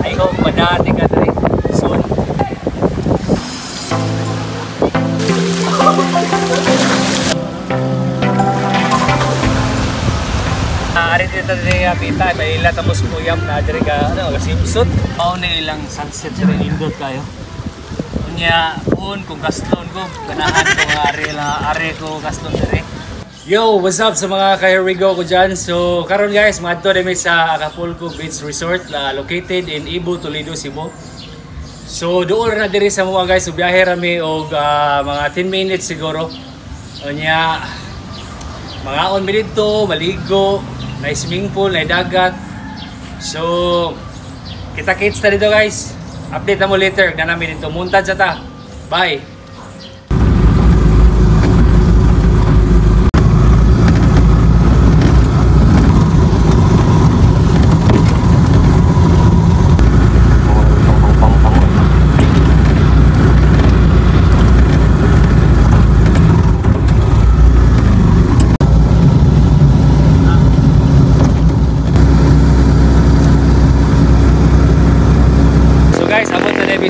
I hope madati ka diri soon. Ari dito diri pita, may ila tapos kuyam na diri ka ano, swimsuit. Mao na ilang sunset diri, nindot kayo. Unya puon kung gaslon ko, ganahan ko nga ari lang ari ko gaslon diri. Yo, what's up sa mga ka-here we go ko dyan. So, karon guys, maadto na mi sa Acapulco Beach Resort na located in Ibo, Toledo, Cebu. So, dool na diri sa mga guys. So, biyahe ra mi og mga 10 minutes siguro. Unya, mga on mi didto, maligo, na swimming pool, na dagat. So, kita-kits ta dito guys. Update na mo later na namin dito. Muntad sa ta. Bye!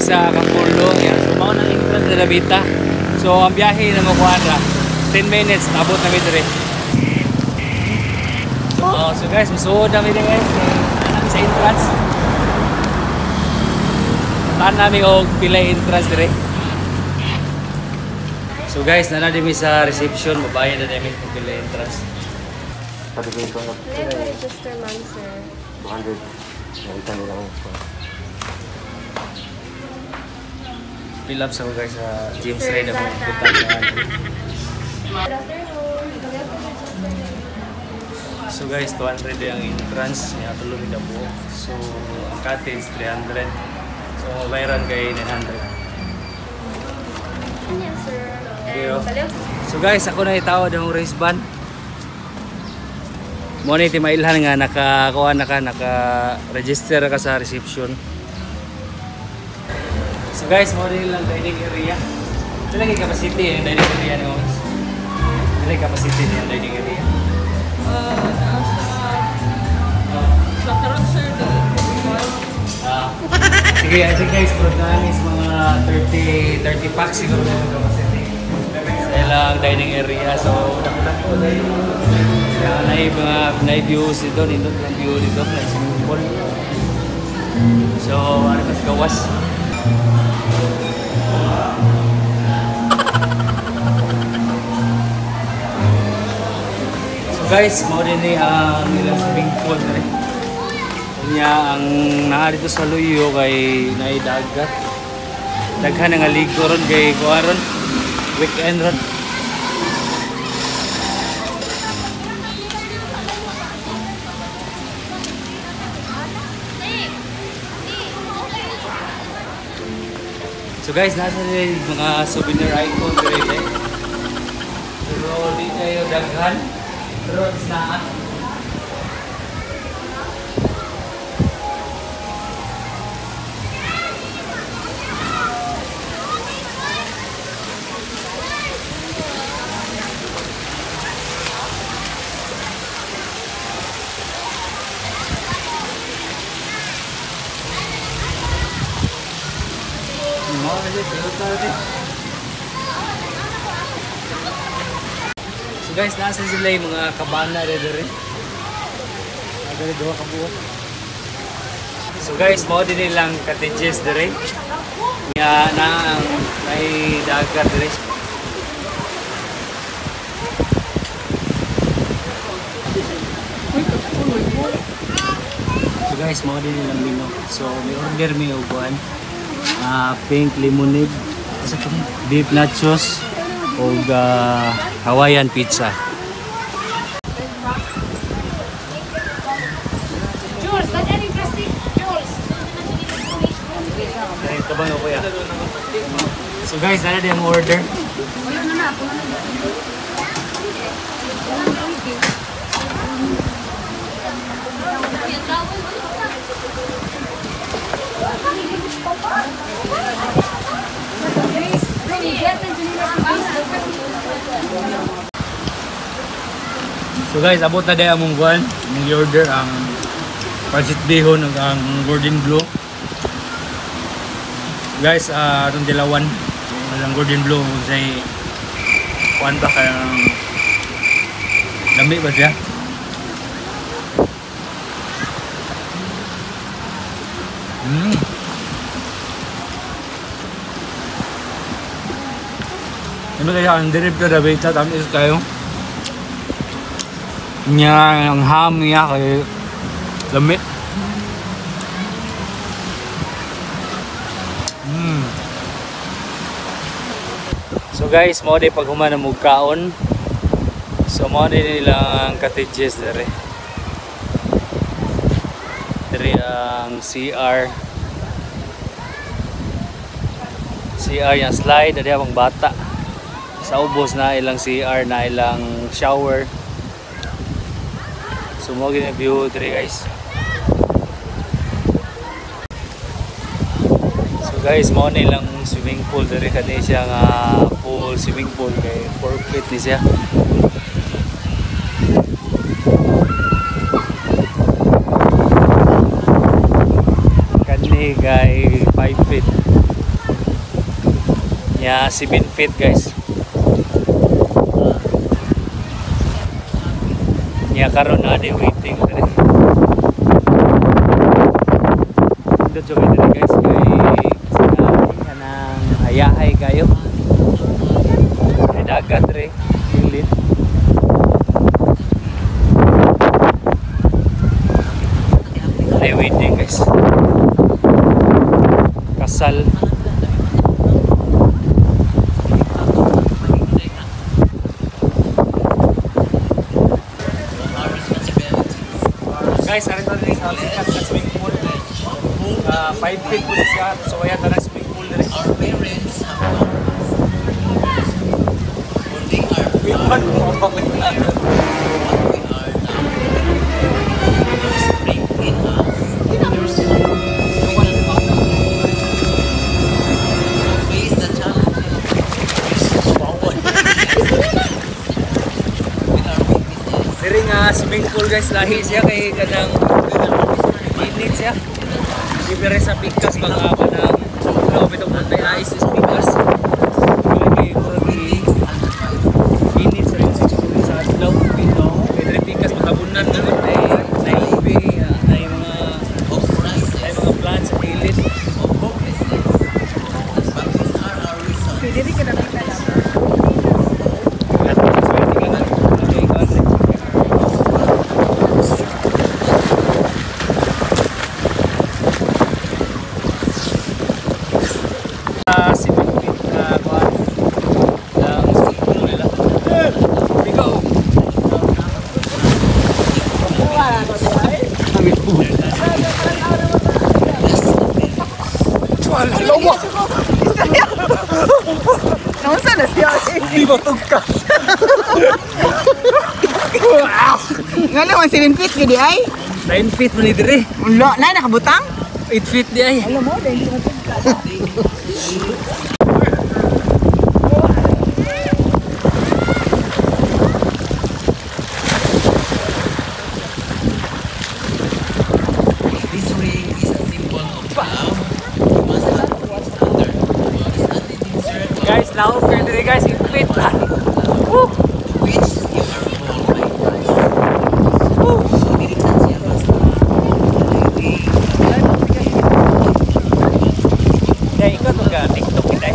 Sa Acapulco. Yan. So, mao nang entrance na Bita. So, ang biyahe na makuha ra 10 minutes, abot na mi diri. So guys, musuod na mi diri guys sa entrance. Tan nami og pila entrance diri. So guys, nana mi sa reception, mabayad na nami og pila entrance. Register man sir. 200. Nakita nila ang Fill up sa guys sa James Ray na butang. So guys, 200 ang entrance niya tulo mi kabuok. So ang cottage 300. So mabayaran kay 900. Yes sir. So guys, ako na itawad ang wristband. Mo ni timailhan nga nakakuha na ka, naka-register ka sa reception. So guys, mo rin lang dining area. Pila kay capacity ang dining area ni Oms? Pila capacity ni ang dining area? Sa karon sir. Sige, sige guys, na is mga 30 packs siguro na yung capacity. Sa ilang dining area. So, dako-dako dahil. Kaya mga na views dito, nindot lang view dito, na swimming pool. So, ano pa sa gawas? So guys, mao din ni ang ilang swimming pool diri. Unya ang naa dito sa Luyo kay naay dagat. Daghan nga ligo ron kay kuha ron, weekend ron. So guys, nasa din mga souvenir icon diri eh. Pero di kayo daghan. Pero is naa. So guys, nasa sila yung mga kabana diri. Agad duha ka buok. So guys, mao din nilang cottages diri. Nga na ang may dagat diri. So guys, mao din nilang menu. So may order mi og kuan. Pink lemonade, beef nachos, og Hawaiian pizza. Jules, that any plastic, Jules. Ay, tabang ako ya. So guys, nana din ang order. So guys, abot na din among buwan. Among order ang pancit bihon ug ang Gordon Blue. Guys, atong dilawan walang Gordon Blue say kuan ba kang lami ba siya? Ano kaya ang dirib ka daw sa tamis kayo? Nya ang ham niya kay lami. So guys, mao day paghuman na kaon. So mao day nila ang cottages dere. Dere ang CR. CR yung slide dere ang bata. Sa ubos na ilang CR na ilang shower. So mao gyud ang view dere guys. So guys, mao na ilang swimming pool dere kani siya nga pool, swimming pool kay 4 feet ni siya. Kani kay 5 feet. Nya 7 feet guys. Nya karon na di waiting dere. Indot jud dere guys kay kanang hayahay kayo. May dagat re, gilid. Ay waiting guys. Kasal. Guys, arito din sa swimming pool. 5 feet po siya. So ayan na swimming pool dere. Our parents have taught us. For they are What what we are now. Their strength in us. We can face the challenges with our weaknesses. Diri nga swimming pool guys, lahi siya kay kanang init siya. Libre sa pikas mga kanang no bitong may ice is pikas. Kay init sa sa adlaw kay diri pikas makabunan na ay naibi ay mga Of crisis, ay mga plants sa gilid. of hopelessness. But these are our reasons. Dili ka na lang. Naunsa na siya? Di ba tugka? Nga naman 7 feet gidi ay. 9 feet man ni dire. Ulo, na nakabutang? 8 feet di ay. Alam mo, dahil matugka. This ring is a symbol of love. You must have to each other. Standing in circle Guys, laom kayo dire guys, 8 feet. to which you are called by Christ. So, dili na siya basta. Dai ikaw to ka TikTok kita.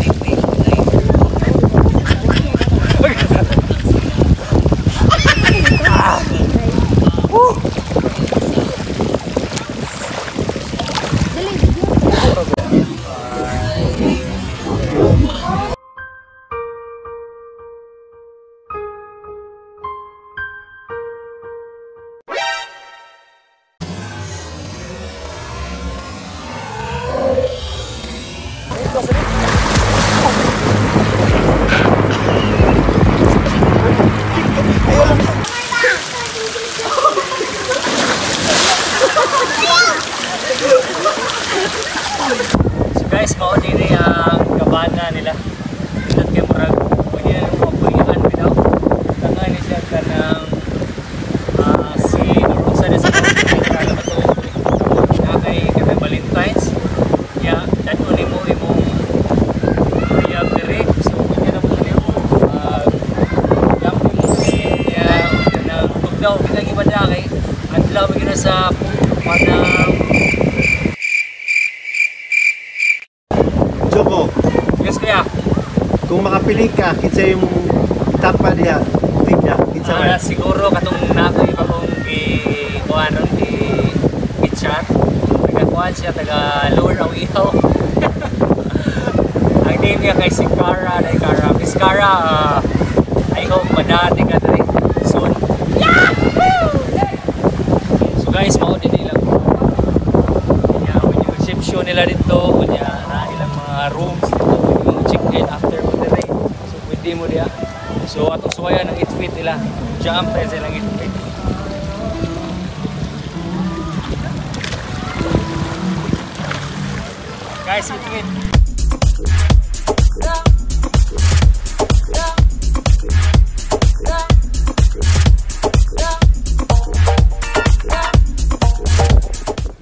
So guys, mao diri ang kabana nila. Indot kay murag pwede na mo mapuy-an bitaw. Tanga ni siya kanang si or unsa na sa kay na kay kanang Valentine's. sa Panam. Joko, Yes, kuya. Kung makapili ka, kinsa yung etapa diha, tigna, kinsa Ah, man? Siguro katong nako iba kong gi kuanon gi chat. Taga kuan siya, taga Lower Awihaw. Ang name niya kay si Cara, dahil Cara. Miss Cara, I hope madati ka diri soon. So guys, mao din ilang kunya, yung reception nila dito, kunya na ilang mga rooms dito, pwede mo check in after mo diri. So pwede mo diya. So atong suwayan ang 8 feet nila. Jump tayo sa ilang 8 feet. Guys, 8 feet.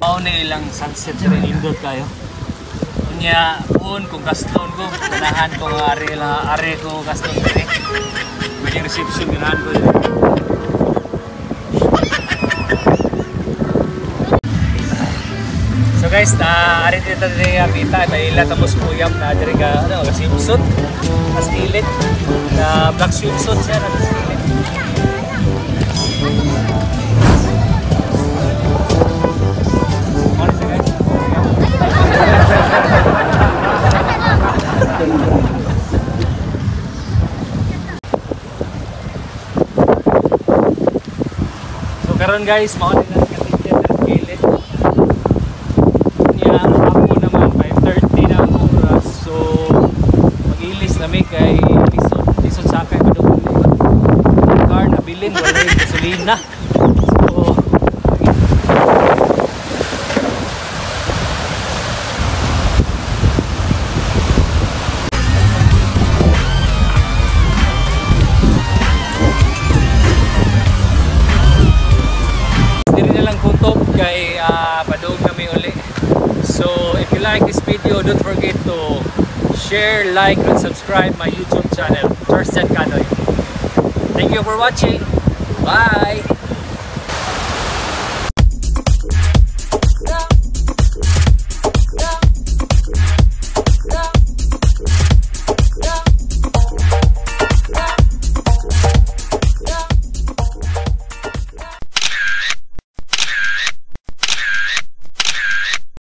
Mao na ilang sunset diri, nindot kayo. Unya puhon kung gaston ko, ganahan ko nga ari lang ari ko gaston diri. Pwede reception, ganahan ko diri. So guys, na ari dito diri nga kita, may ila tapos kuyap na diri ka ano, swimsuit. Mas kilit na black swimsuit siya na kilit. Ano siya, guys? So karon guys, mao ni lang katigyan ng kilit. Niya ako naman 5:30 na ang oras. So mag-ilis na mi kay lisod lisod sakay pa doon. Car na bilin, wala yung gasolina. So diri na lang kutob kay padung kami uli. So if you like this video, don't forget to share, like, and subscribe my YouTube channel, Charles Canoy. Thank you for watching. Bye!